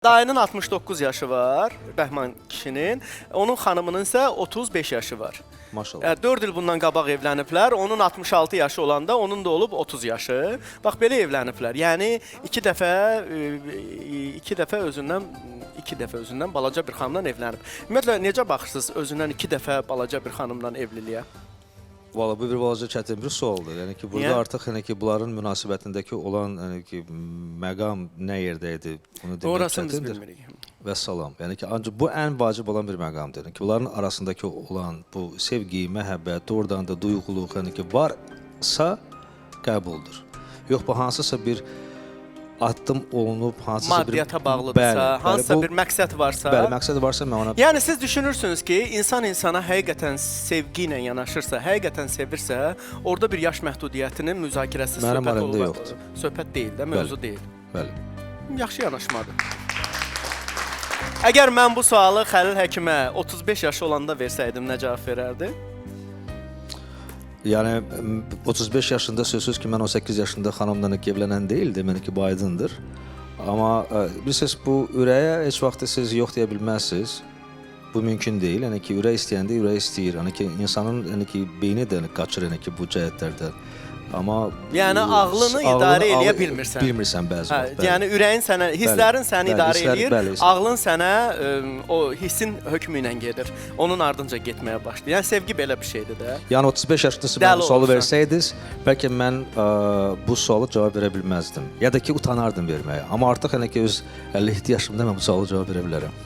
Dayının 69 yaşı var, Bəhman kişinin. Onun xanımının isə 35 yaşı var. Maşallah. 4 il bundan qabaq evləniblər. Onun 66 yaşı olanda onun da olub 30 yaşı. Bax belə evləniblər. Yəni iki dəfə iki dəfə özündən iki dəfə özündən balaca bir xanımla evlənib. Ümumiyyətlə necə baxırsınız özündən iki dəfə balaca bir xanımla evliliyə? Valla bu bir balaca çətin bir sualdır. Yəni ki, burada Niyə? artıq yəni ki, bunların münasibətindəki olan yəni ki, məqam nə yerdə idi, bunu demək Orasını biz çətindir. bilmirik. Və salam. Yəni ki, ancaq bu ən vacib olan bir məqamdır. Yəni ki, bunların arasındakı olan bu sevgi, məhəbbət, doğrudan da duyğuluq, yəni ki, varsa qəbuldur. Yox, bu hansısa bir addım olunub, hansısa Maddiyyata bir bağlıdırsa, Bəli, bəli, hansısa bu- bir məqsəd varsa. Bəli, məqsəd varsa mən ona Yəni siz düşünürsünüz ki, insan insana həqiqətən sevgi ilə yanaşırsa, həqiqətən sevirsə, orada bir yaş məhdudiyyətinin müzakirəsi Mənim söhbət aramda olma- yoxdur. Söhbət deyil də, mövzu deyil. Bəli. Yaxşı yanaşmadır. Əgər mən bu sualı Xəlil həkimə 35 yaşı olanda versəydim, nə cavab verərdi? Yəni 35 yaşında sözsüz ki, mən 18 yaşında xanımla evlənən deyildim, yəni ki, bu aydındır. Amma bilirsiniz, bu ürəyə heç vaxt siz yox deyə bilməzsiniz. Bu mümkün deyil. Yəni ki, ürək istəyəndə ürək istəyir. Yəni ki, insanın yəni ki, beyni də yəni, qaçır yəni ki, bu cəhətlərdə. Amma Yəni ağlını idarə eləyə bilmirsən. Bilmirsən bəzi Hə, vaxt. Bəli. yəni ürəyin sənə, hisslərin səni bəli, idarə hisslər- eləyir, bəli, hisslər. ağlın sənə o hissin hökmü ilə gedir. Onun ardınca getməyə başlayır. Yəni sevgi belə bir şeydir də. Yəni 35 yaşında siz Dəli mənə bu sualı olursan. versəydiniz, bəlkə mən bu suala cavab verə bilməzdim. Ya da ki, utanardım verməyə. Amma artıq hələ ki öz 57 yaşımda mən bu suala cavab verə bilərəm.